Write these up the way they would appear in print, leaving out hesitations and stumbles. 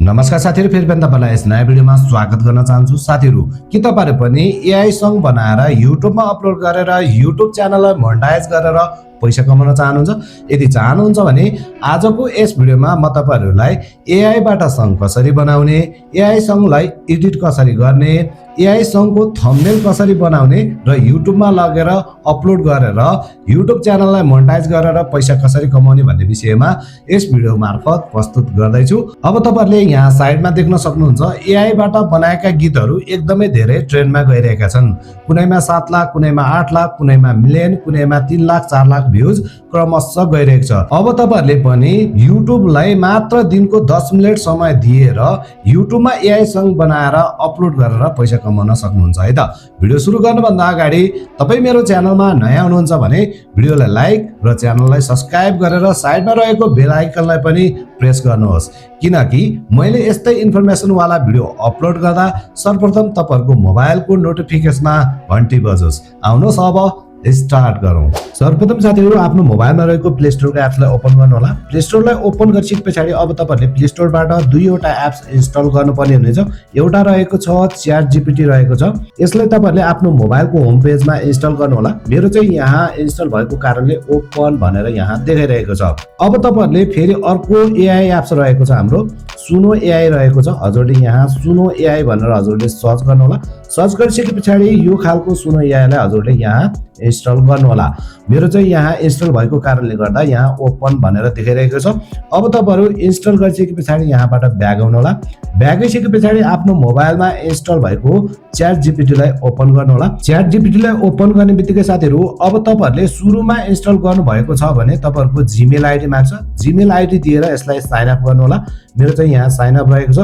नमस्कार साथीहरु, फेरि पनि तपाईलाई यस नयाँ भिडियोमा स्वागत गर्न चाहन्छु। साथीहरु, के तपाईहरु पनि एआई सङ बनाएर युट्युबमा अपलोड गरेर युट्युब च्यानललाई मोनेटाइज गरेर पैसा कमाउन चाहनुहुन्छ? यदि चाहनुहुन्छ भने आजको यस भिडियोमा म तपाईहरुलाई एआई बाट सङ कसरी बनाउने, एआई सङलाई एडिट कसरी गर्ने, एआई सङको थम्बनेल कसरी बनाउने र युट्युबमा लगेर अपलोड गरेर युट्युब च्यानललाई मोनेटाइज गरेर पैसा कसरी कमाउने भन्ने विषयमा यस भिडियो मार्फत प्रस्तुत गर्दैछु। अब तपाईहरुले यहाँ साइडमा देख्न सक्नुहुन्छ एआई बाट बनाएका गीतहरू एकदमै धेरै ट्रेन्डमा गइरहेका छन्। कुनैमा 7 लाख, कुनैमा 8 लाख, कुनैमा मिलियन, कुनैमा 3 लाख 4 लाख भ्यूज क्रमशः गइरहेको छ। अब तपाईहरुले पनि युट्युबलाई मात्र दिनको 10 मिनेट समय दिएर युट्युबमा एआई सङ बनाएर अपलोड गरेर पैसा कमाउन सक्नुहुन्छ है त। भिडियो सुरु गर्नुभन्दा अगाडि तपाई मेरो च्यानलमा नयाँ हुनुहुन्छ भने भिडियोलाई लाइक र च्यानललाई सब्स्क्राइब गरेर साइडमा रहेको बेल आइकनलाई पनि प्रेस गर्नुहोस्, किनकि मैले यस्तै इन्फर्मेसन वाला भिडियो अपलोड गर्दा सर्वप्रथम तपाईहरुको मोबाइलको नोटिफिकेसनमा घण्टी बजोस्। आउनुहोस् अब स्टार्ट गरौँ। सर्वप्रथम साथीहरु, आफ्नो मोबाइलमा रहेको प्ले स्टोरको एप्सलाई ओपन गर्नु होला। प्ले स्टोरलाई ओपन गरिसकेपछि अब तपाईहरुले प्ले स्टोरबाट दुईवटा एप्स इन्स्टल गर्नुपर्ने हुनेछ। एउटा रहेको छ च्याट जीपीटी रहेको छ। यसलाई तपाईहरुले आफ्नो मोबाइलको होम पेजमा इन्स्टल गर्नु होला। मेरो चाहिँ यहाँ इन्स्टल भएको कारणले ओपन भनेर यहाँ देखाइरहेको छ। अब तपाईहरुले फेरि अर्को एआई एप्स रहेको छ, हाम्रो सुनो एआई रहेको छ। हजुरले यहाँ सुनो एआई भनेर हजुरले सर्च गर्नु होला। सर्च गरिसकेपछि यो खालको सुनो एआईलाई हजुरले यहाँ इन्स्टल गर्नु होला। मेरो चाहिँ यहाँ इन्स्टल भएको कारणले गर्दा यहाँ ओपन भनेर देखाइरहेको छ। अब तपाईहरु इन्स्टल गरिसकेपछि यहाँबाट ब्याक आउनु होला। ब्याक आइसकेपछि आफ्नो मोबाइलमा इन्स्टल भएको च्याट जीपीटीलाई ओपन गर्नु होला। च्याट जीपीटीलाई ओपन गर्ने बित्तिकै साथीहरु, अब तपाईहरुले सुरुमा इन्स्टल गर्नु भएको छ भने तपाईहरुको जीमेल आईडी माग्छ। जीमेल आईडी दिएर यसलाई साइन अप गर्नु होला। मेरो चाहिँ यहाँ साइन अप रहेको छ।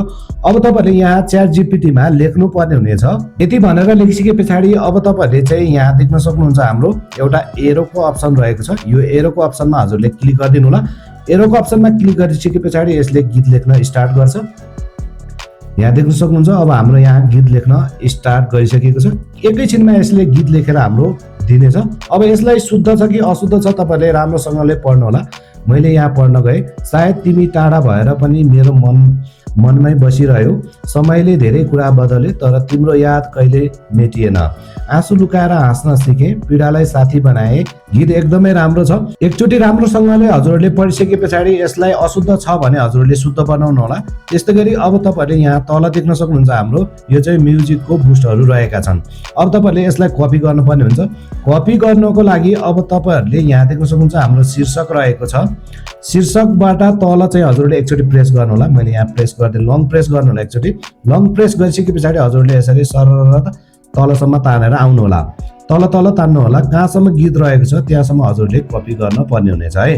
अब तपाईहरुले यहाँ च्याट जीपीटीमा लेख्नु पर्ने हुनेछ। यति भनेर लेखिसकेपछि अब तपाईहरुले चाहिँ यहाँ देख्न सक्नुहुन्छ हाम्रो एउटा एरोको अप्सन रहेको छ। यो एरोको अप्सनमा हजुरले क्लिक गरिदिनु होला। एरोको अप्सनमा क्लिक गरिसकेपछि यसले गीत लेख्न स्टार्ट गर्छ। यहाँ देख्न सक्नुहुन्छ अब हाम्रो यहाँ गीत लेख्न स्टार्ट गरिसकेको छ। एकैछिनमा यसले गीत लेखेर हाम्रो दिनेछ। अब यसलाई शुद्ध छ कि अशुद्ध छ तपाईहरुले राम्रोसँगले पढ्नु होला। मैले यहाँ पढ्न गए। सायद तिमी टाढा भएर पनि मेरो मनमै बसिरह्यो। समयले धेरै कुरा बदले तर तिम्रो याद कहिले मेटिएन। आँसु लुकाएर हाँस्न सिके, पीडालाई साथी बनाए। गीत एकदमै राम्रो छ। एकचोटि राम्रोसँगले हजुरहरूले पढिसकेपछि यसलाई अशुद्ध छ भने हजुरहरूले शुद्ध बनाउनु होला। त्यस्तै गरी अब तपाईहरुले यहाँ तल देख्न सक्नुहुन्छ हाम्रो यो चाहिँ म्युजिकको बुस्टहरू रहेका छन्। अब तपाईहरुले यसलाई कपी गर्नुपर्ने हुन्छ। कपी गर्नको लागि अब तपाईहरुले यहाँ देख्न सक्नुहुन्छ हाम्रो शीर्षक रहेको छ। शीर्षकबाट तल चाहिँ हजुरहरूले एकचोटि प्रेस गर्नु होला। मैले यहाँ प्रेस गर्दै लङ प्रेस गर्नु होला। एकचोटि लङ प्रेस गरिसकेपछि हजुरहरूले यसरी सरर तलसम्म तानेर आउनु होला। तल तल तान्नु होला। कहाँसम्म गीत रहेको छ त्यहाँसम्म हजुरले कपी गर्न पर्ने हुनेछ है।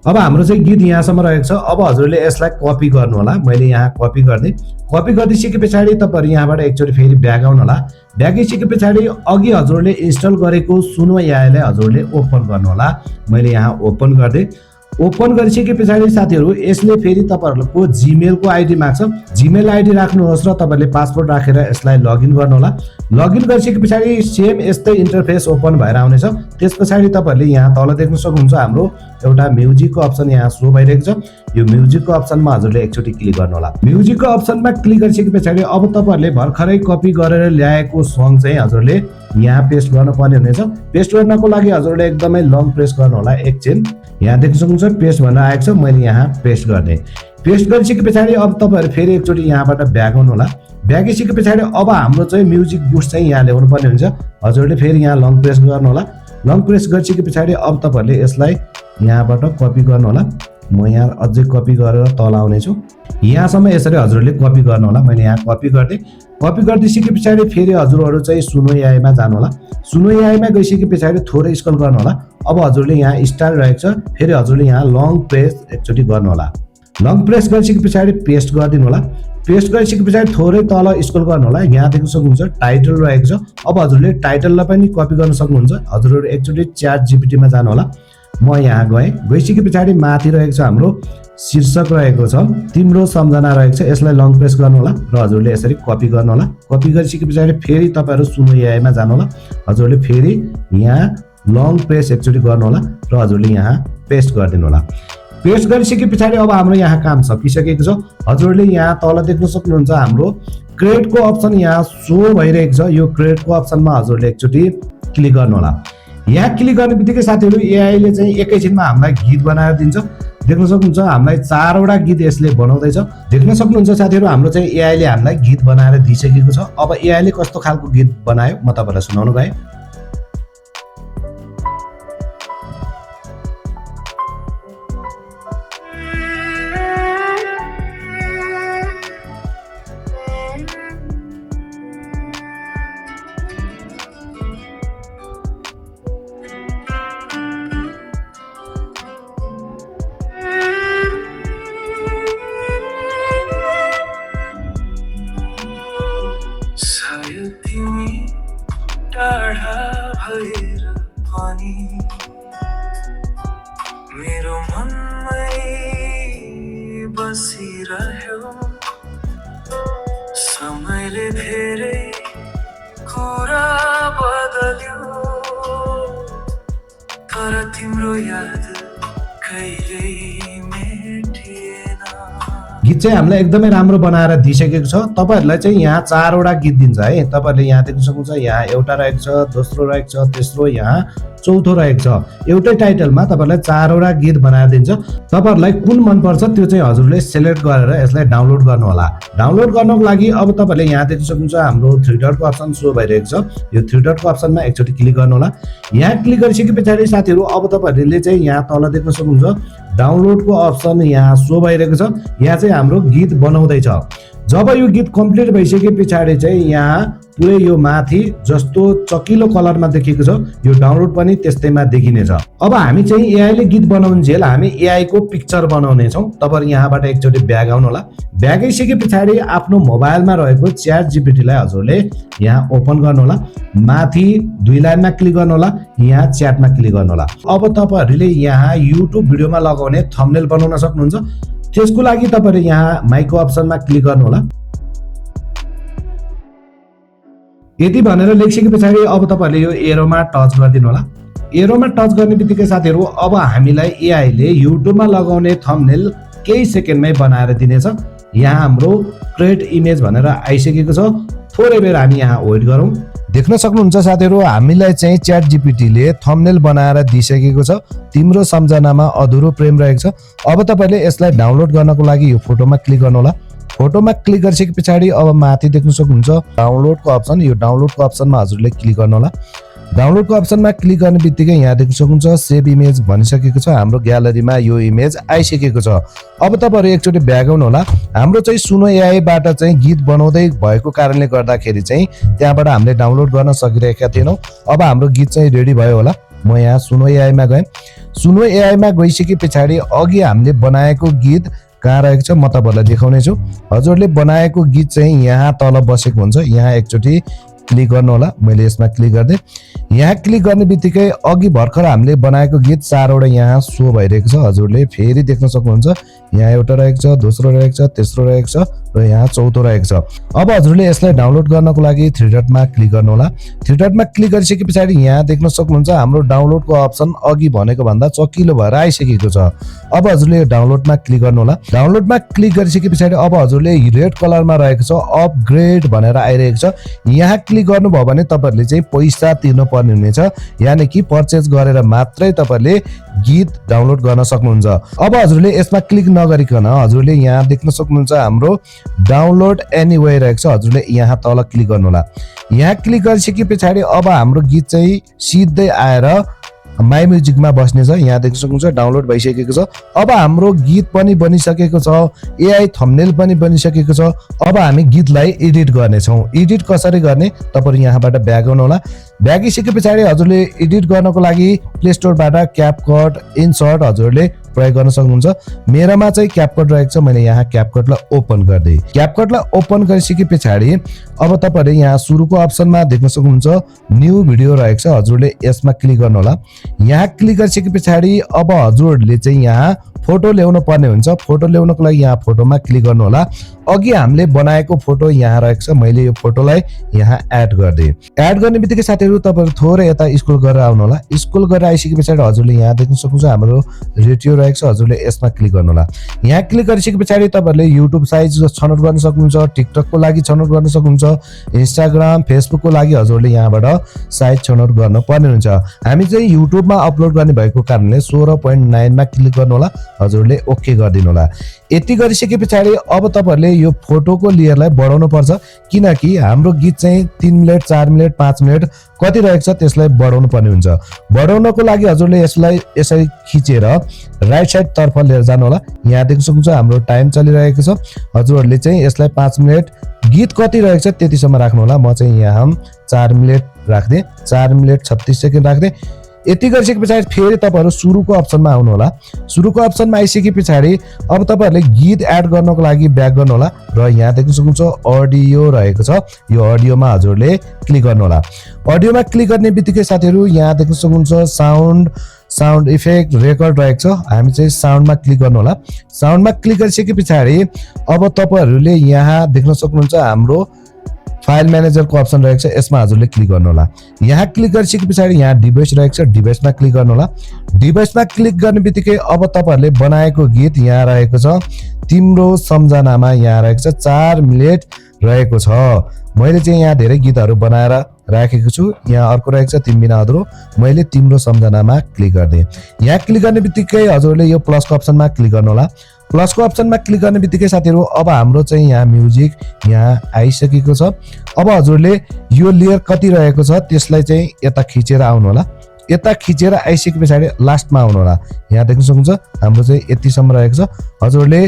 अब हाम्रो चाहिँ गीत यहाँसम्म रहेको छ। अब हजुरले यसलाई कपी गर्नु होला। मैले यहाँ कपी गर्दै। कपी गरिसकेपछि तपाईहरु यहाँबाट एकचोटि फेरि ब्याक आउनु होला। ब्याक आइसकेपछि अघि हजुरले इन्स्टल गरेको सुनो एआईलाई हजुरले ओपन गर्नु होला। मैले यहाँ ओपन गर्दै। ओपन गरिसकेपछि साथीहरु यसले फेरि तपाईहरुको जीमेलको आईडी माग्छ। जीमेल आईडी राख्नुहोस् र तपाईहरुले पासवर्ड राखेर यसलाई लगइन गर्नु होला। लगइन गरिसकेपछि सेम यस्तै इन्टरफेस ओपन भएर आउनेछ। त्यसपछि तपाईहरुले यहाँ तल देख्न सक्नुहुन्छ हाम्रो एउटा म्युजिकको अप्सन यहाँ शो भइरहेको छ। यो म्युजिकको अप्सनमा हजुरले एकचोटि क्लिक गर्नु होला। म्युजिकको अप्सनमा क्लिक गरिसकेपछि अब तपाईहरुले भर्खरै कपी गरेर ल्याएको सङ चाहिँ हजुरले यहाँ पेस्ट गर्नुपर्ने हुनेछ। पेस्ट गर्नको लागि हजुरले एकदमै लङ प्रेस गर्नु होला। एकछिन यहाँ देख्न सक्नुहुन्छ पेस्ट भनेर आएको छ। मैले यहाँ पेस्ट गर्दै। पेस्ट गरिसकेपछि अब तपाईहरु फेरि एकचोटि यहाँबाट ब्याक आउनु होला। ब्याक आइसकेपछि अब हाम्रो चाहिँ म्युजिक बुस्ट चाहिँ यहाँ ल्याउनु पर्ने हुन्छ। हजुरले फेरि यहाँ लङ प्रेस गर्नु होला। लङ प्रेस गरिसकेपछि अब तपाईहरुले यसलाई यहाँबाट कपी गर्नु होला। म यहाँ अझै कपी गरेर तल आउने छु। यहाँसम्म यसरी हजुरले कपी गर्नु होला। मैले यहाँ कपी गर्दै। कपी गरिसकेपछि फेरि हजुरहरू चाहिँ सुनो एआईमा जानु होला। सुनो एआईमा गइसकेपछि थोरै स्क्रल गर्नु होला। अब हजुरले यहाँ स्टार रहेको छ। फेरि हजुरले यहाँ लङ प्रेस एकचोटि गर्नु होला। लङ प्रेस गरिसकेपछि पेस्ट गरिदिनु होला। पेस्ट गरिसकेपछि थोरै तल स्क्रल गर्नु होला। यहाँ देख्न सक्नुहुन्छ टाइटल रहेको छ। अब हजुरले टाइटललाई पनि कपी गर्न सक्नुहुन्छ। हजुरहरू एकचोटि च्याट जीपीटीमा जानु होला। म यहाँ गएँ। गइसकेपछि माथि रहेको छ हाम्रो शीर्षक रहेको छ, तिम्रो सम्झना रहेको छ। यसलाई लङ प्रेस गर्नु होला र हजुरले यसरी कपी गर्नु होला। कपी गरिसकेपछि फेरि तपाईहरु सुनो एआईमा जानु होला। हजुरले फेरि यहाँ लङ प्रेस एकचोटि गर्नु होला र हजुरले यहाँ पेस्ट गरिदिनु होला। पेस्ट गरिसके पछाडि अब हाम्रो यहाँ काम सकिसकेको छ। हजुरले यहाँ तल देख्न सक्नुहुन्छ हाम्रो क्रिएटको अप्सन यहाँ सो भइरहेको छ। यो क्रिएटको अप्सनमा हजुरले एकचोटि क्लिक गर्नु होला। यहाँ क्लिक गर्ने बित्तिकै साथीहरू एआईले चाहिँ एकैछिनमा हामीलाई गीत बनाएर दिन्छ। देख्न सक्नुहुन्छ हामीलाई 4 वटा गीत यसले बनाउँदैछ। देख्न सक्नुहुन्छ साथीहरू हाम्रो चाहिँ एआईले हामीलाई गीत बनाएर दिइसकेको छ। अब एआईले कस्तो खालको गीत बनायो म तपाईहरुलाई सुनाउन गए। टाढा भएर पनि मेरो मनमै बसिरह्यो। समयले धेरै कुरा बदल्यो तर तिम्रो याद कहिल्यै मेटिएन। गीत चाहिँ हामीलाई एकदमै राम्रो बनाएर दिइसकेको छ। तपाईहरुलाई चाहिँ यहाँ 4 वटा गीत दिन्छ है। तपाईहरुले यहाँ देख्न सक्नुहुन्छ यहाँ एउटा रहेको छ, दोस्रो रहेको छ, तेस्रो यहाँ चौथो रहेको छ। एउटै टाइटलमा तपाईहरुलाई 4 वटा गीत बनाएर दिन्छ। तपाईहरुलाई कुन मन पर्छ त्यो चाहिँ हजुरले सिलेक्ट गरेर यसलाई डाउनलोड गर्नु होला। डाउनलोड गर्नको लागि अब तपाईहरुले यहाँ देख्न सक्नुहुन्छ हाम्रो 3 डटको अप्सन सो भइरहेको छ। यो 3 डटको अप्सनमा एकचोटि क्लिक गर्नु होला। यहाँ क्लिक गरिसके पछाडि साथीहरु अब तपाईहरुले चाहिँ यहाँ तल देख्न सक्नुहुन्छ डाउनलोडको अप्सन यहाँ सो भइरहेको छ। यहाँ चाहिँ हाम्रो गीत बनाउँदैछ। जब यो गीत कम्प्लिट भइसके पछाडि चाहिँ यहाँ पुरै यो माथि जस्तो चकिलो कलरमा देखिएको छ यो डाउनलोड पनि त्यस्तैमा देखिनेछ। अब हामी चाहिँ एआईले गीत बनाउन्जेल हामी एआई को पिक्चर बनाउने छौं। तपाईहरु यहाँबाट एकचोटि ब्याक आउनु होला। ब्याक आइसके पछाडि आफ्नो मोबाइलमा रहेको च्याट जीपीटी लाई हजुरले यहाँ ओपन गर्नु होला। माथि 2 लाइनमा क्लिक गर्नु होला। यहाँ च्याटमा क्लिक गर्नु होला। अब तपाईहरुले यहाँ युट्युब भिडियोमा लगाउने थम्बनेल बनाउन सक्नुहुन्छ। त्यसको लागि तपाईहरु यहाँ माइकको अप्सनमा क्लिक गर्नु होला। यति भनेर लेखिसके पछाडि अब तपाईहरुले यो एरोमा टच गरिदिनु होला। एरोमा टच गर्ने बित्तिकै साथीहरु अब हामीलाई एआई ले युट्युबमा लगाउने थम्बनेल केही सेकेन्डमै बनाएर दिनेछ। यहाँ हाम्रो क्रिएट इमेज भनेर आइसकेको छ। थोरै बेर हामी यहाँ वेट गरौँ। देख्न सक्नुहुन्छ साथीहरु हामीलाई चाहिँ च्याट जीपीटी ले थम्बनेल बनाएर दिइसकेको छ। तिम्रो सम्झनामा अधुरो प्रेम रहेको छ। अब तपाईहरुले यसलाई डाउनलोड गर्नको लागि यो फोटोमा क्लिक गर्नु होला। फोटोमा क्लिक गरिसके पछाडि अब माथि देख्न सक्नुहुन्छ डाउनलोडको अप्सन। यो डाउनलोडको अप्सनमा हजुरले क्लिक गर्नु होला। डाउनलोडको अप्सनमा क्लिक गर्ने बित्तिकै यहाँ देख्न सक्नुहुन्छ सेभ इमेज भनिसकेको छ। हाम्रो ग्यालरीमा यो इमेज आइसकेको छ। अब तपाईहरु एकचोटि ब्याक आउनु होला। हाम्रो चाहिँ सुनो एआई बाट चाहिँ गीत बनाउँदै भएको कारणले गर्दाखेरि चाहिँ त्यहाँबाट हामीले डाउनलोड गर्न सकिरहेका थिएनौं। अब हाम्रो गीत चाहिँ रेडी भयो होला। म यहाँ सुनो एआई मा गएँ। सुनो एआई मा गइसके पछाडि अघि हामीले बनाएको गीत कहाँ रहेको छ म तपाईहरुलाई देखाउने छु। हजुरले बनाएको गीत चाहिँ यहाँ तल बसेको हुन्छ। यहाँ एकचोटि क्लिक गर्नु होला। मैले यसमा क्लिक गर्दै यहाँ क्लिक गर्ने बित्तिकै अघि भर्खर हामीले बनाएको गीत 4 वटा यहाँ सो भइरहेको छ। हजुरले फेरि देख्न सक्नुहुन्छ यहाँ एउटा रहेको छ, दोस्रो रहेको छ, तेस्रो रहेको छ र यहाँ चौथो रहेको छ। अब हजुरले यसलाई डाउनलोड गर्नको लागि 3 डटमा क्लिक गर्नु होला। 3 डटमा क्लिक गरिसके पछाडि यहाँ देख्न सक्नुहुन्छ हाम्रो डाउनलोडको अप्सन अघि भनेको भन्दा चकिलो भएर आइसकेको छ। अब हजुरले यो डाउनलोडमा क्लिक गर्नु होला। डाउनलोडमा क्लिक गरिसके पछाडि अब हजुरले रेड कलरमा रहेको छ अपग्रेड भनेर आइरहेको छ। यहाँ क्लिक गर्नुभयो भने तपाईहरुले चाहिँ पैसा तिर्नु पर्ने हुनेछ। यानी कि परचेज गरेर मात्रै तपाईहरुले गीत डाउनलोड गर्न सक्नुहुन्छ। अब हजुरले यसमा क्लिक नगरिकन हजुरले यहाँ देख्न सक्नुहुन्छ हाम्रो डाउनलोड एनीवेयर रहेको छ। हजुरले यहाँ तल क्लिक गर्नु होला। यहाँ क्लिक गरिसके पछाडि अब हाम्रो गीत चाहिँ सिधै आएर माई म्युजिकमा बस्नेछ। यहाँ देख्न सक्नुहुन्छ डाउनलोड भइसकेको छ। अब हाम्रो गीत पनि बनिसकेको छ। एआई थम्बनेल पनि बनिसकेको छ। अब हामी गीतलाई एडिट गर्ने छौं। एडिट कसरी गर्ने तपाईहरु यहाँबाट ब्याक आउनु होला। ब्याक आइसके पछाडि हजुरले एडिट गर्नको लागि प्ले स्टोरबाट क्यापकट इन्सर्ट हजुरले प्रयोग गर्न सक्नुहुन्छ। मेरोमा चाहिँ क्यापकट रहेको छ, मैले यहाँ क्यापकटलाई ओपन गरिदिएँ। क्यापकटलाई ओपन गरिसके पछाडि अब तपाईहरुले यहाँ सुरुको अप्सनमा देख्न सक्नुहुन्छ न्यू भिडियो रहेको छ। हजुरले यसमा क्लिक गर्नु होला। यहाँ क्लिक गरिसके पछाडि अब हजुरले चाहिँ यहाँ फोटो ल्याउनु पर्ने हुन्छ। फोटो ल्याउनको लागि यहाँ फोटोमा क्लिक गर्नु होला। अघि हामीले बनाएको फोटो यहाँ रहेको छ, मैले यो फोटोलाई यहाँ एड गरिदिएँ। एड गर्ने बित्तिकै साथीहरु तपाईहरु थोरै यता स्क्रोल गरेर आउनु होला। स्क्रोल गरेर आइसके पछाडि हजुरले यहाँ देख्न सक्नुहुन्छ हाम्रो रेडियो रहेको छ। हजुरले यसमा क्लिक गर्नु होला। यहाँ क्लिक गरिसके पछाडि तपाईहरुले युट्युब साइज छनौट गर्न सक्नुहुन्छ, टिकटकको लागि छनौट गर्न सक्नुहुन्छ, इन्स्टाग्राम फेसबुकको लागि हजुरले यहाँबाट साइज छनौट गर्न पर्ने हुन्छ। हामी चाहिँ युट्युबमा अपलोड गर्ने भएको कारणले 16.9 मा क्लिक गर्नु होला। हजुरले ओके गरिदिनु होला। यति गरिसके पछाडि अब तपाईहरुले यो फोटोको लेयरलाई बढाउनु पर्छ, किनकि हाम्रो गीत चाहिँ 3 मिनेट 4 मिनेट 5 मिनेट कति रहेको छ त्यसलाई बढाउनु पर्ने हुन्छ। बढाउनको लागि हजुरले यसलाई यसरी खिचेर राइट साइड तर्फ लिएर जानु होला। यहाँ देख्न सक्नुहुन्छ हाम्रो टाइम चलिरहेको छ। हजुरहरूले चाहिँ यसलाई 5 मिनेट गीत कति रहेको छ त्यतिसम्म राख्नु होला। म चाहिँ यहाँ 4 मिनेट राख्दै 4 मिनेट 36 सेकेन्ड राख्दै। यति गरिसके पछाडि फेरि तपाईहरु सुरुको अप्सनमा आउनु होला। सुरुको अप्सनमा आइसके पछाडि अब तपाईहरुले गीत एड गर्नको लागि ब्याक गर्नु होला र यहाँ देख्न सक्नुहुन्छ अडियो रहेको छ। यो अडियोमा हजुरले क्लिक गर्नु होला। अडियोमा क्लिक गर्ने बित्तिकै साथीहरु यहाँ देख्न सक्नुहुन्छ साउन्ड इफेक्ट रेकर्ड रहेको छ। हामी चाहिँ साउन्डमा क्लिक गर्नु होला। साउन्डमा क्लिक गरिसके पछाडि अब तपाईहरुले यहाँ देख्न सक्नुहुन्छ हाम्रो फाइल म्यानेजरको अप्सन रहेको छ। यसमा हजुरले क्लिक गर्नु होला। यहाँ क्लिक गरिसके पछाडि यहाँ डिभाइस रहेको छ। डिभाइसमा क्लिक गर्नु होला। डिभाइसमा क्लिक गर्ने बित्तिकै अब तपाईहरुले बनाएको गीत यहाँ रहेको छ। तिम्रो सम्झनामा यहाँ रहेको छ 4 मिनेट रहेको छ। मैले चाहिँ यहाँ धेरै गीतहरू बनाएर राखेको छु। यहाँ अर्को रहेको छ तिमी बिना अधुरो, मैले तिम्रो सम्झनामा क्लिक गर्दिएँ। यहाँ क्लिक गर्ने बित्तिकै हजुरले यो प्लसको अप्सनमा क्लिक गर्नु होला। प्लसको अप्सनमा क्लिक गर्ने बित्तिकै साथीहरु अब हाम्रो चाहिँ यहाँ म्युजिक यहाँ आइसकेको छ। अब हजुरले यो लेयर कति रहेको छ त्यसलाई चाहिँ यता खिचेर आउनु होला। यता खिचेर आइसके पछाडि लास्टमा आउनु होला। यहाँ देख्न सक्नुहुन्छ हाम्रो चाहिँ यतिसम्म रहेको छ। हजुरले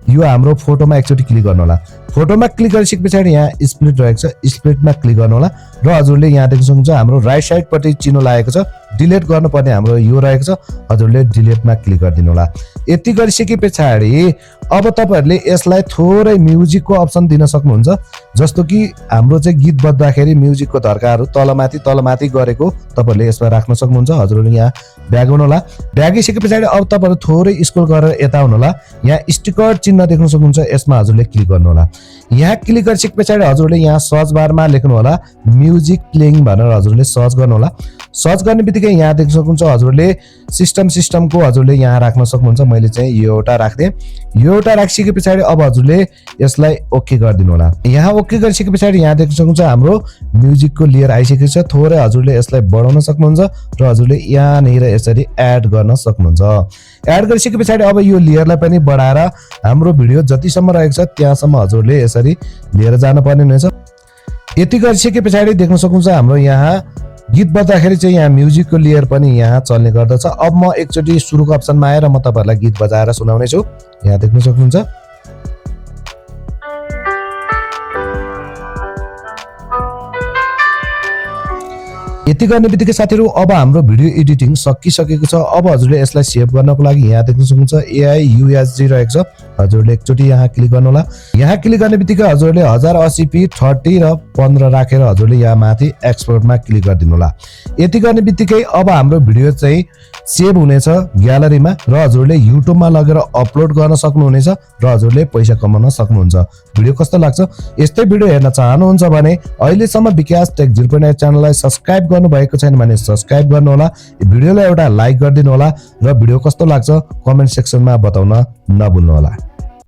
यो हाम्रो फोटोमा एकचोटि क्लिक गर्नु होला। फोटोमा क्लिक गरिसके पछाडि यहाँ स्प्लिट रहेको छ। स्प्लिटमा क्लिक गर्नु होला र हजुरले यहाँ देख्न सक्नुहुन्छ हाम्रो राइट साइडपट्टि चिनो लागेको छ। डिलिट गर्नुपर्ने हाम्रो यो रहेको छ। हजुरले डिलिटमा क्लिक गरिदिनु होला। यति गरिसके पछाडि अब तपाईहरुले यसलाई थोरै म्युजिकको अप्सन दिन सक्नुहुन्छ। जस्तो कि हाम्रो चाहिँ गीत बज्दाखेरि म्युजिकको धर्काहरू तलमाथि गरेको तपाईहरुले यसमा राख्न सक्नुहुन्छ। हजुरले यहाँ ब्याक गर्नु होला। ब्यागिसके पछाडि अब तपाईहरु थोरै स्क्रोल गरेर यता आउनु होला। यहाँ स्टिकर चिन्ह देख्न सक्नुहुन्छ। यसमा हजुरले क्लिक गर्नु होला। यहाँ क्लिक गरिसके पछाडि हजुरले यहाँ सर्च बारमा लेख्नु होला म्युजिक प्लेइङ भनेर हजुरले सर्च गर्नु होला। सर्च गर्ने बित्तिकै यहाँ देख्न सक्नुहुन्छ हजुरले सिस्टमको हजुरले यहाँ राख्न सक्नुहुन्छ। मैले चाहिँ यो एउटा राख्दिएँ। यो एउटा राखिसके पछाडि अब हजुरले यसलाई ओके गरिदिनु होला। यहाँ ओके गरिसके पछाडि यहाँ देख्न सक्नुहुन्छ हाम्रो म्युजिकको लेयर आइसकेको छ। थोरै हजुरले यसलाई बढाउन सक्नुहुन्छ र हजुरले यहाँनिर यसरी एड गर्न सक्नुहुन्छ। एड गरिसके पछाडि अब यो लेयरलाई पनि बढाएर हाम्रो भिडियो जतिसम्म रहेको छ त्यहाँसम्म हजुरले यसरी लिएर जानुपर्ने हुनेछ। यति गरिसके पछाडि देख्न सक्नुहुन्छ हाम्रो यहाँ गीत बज्दाखेरि चाहिँ यहाँ म्युजिकको लेयर पनि यहाँ चल्ने गर्दछ। अब म एकचोटि सुरुको अप्सनमा आएर म तपाईहरुलाई गीत बजाएर सुनाउने छु। यहाँ देख्न सक्नुहुन्छ। यति गर्ने बित्तिकै साथीहरु अब हाम्रो भिडियो एडिटिङ सकिसकेको छ। अब हजुरले यसलाई सेभ गर्नको लागि यहाँ देख्न सक्नुहुन्छ AI USG रहेको छ। हजुरले एकचोटि यहाँ क्लिक गर्नु होला। यहाँ क्लिक गर्ने बित्तिकै हजुरले 1080p 30 र 15 राखेर हजुरले यहाँ माथि एक्सपोर्टमा क्लिक गरिदिनु होला। यति गर्ने बित्तिकै अब हाम्रो भिडियो चाहिँ सेभ हुनेछ ग्यालरीमा र हजुरले युट्युबमा लगेर अपलोड गर्न सक्नुहुनेछ र हजुरले पैसा कमाउन सक्नुहुन्छ। भिडियो कस्तो लाग्छ? यस्तै भिडियो हेर्न चाहनुहुन्छ भने अहिलेसम्म विकास टेक 0.8 च्यानललाई सब्स्क्राइब गर्नु भएको छैन भने सब्स्क्राइब गर्नु होला। भिडियोलाई एउटा लाइक गरिदिनु होला र भिडियो कस्तो लाग्छ कमेन्ट सेक्सनमा बताउन नभुल्नु होला।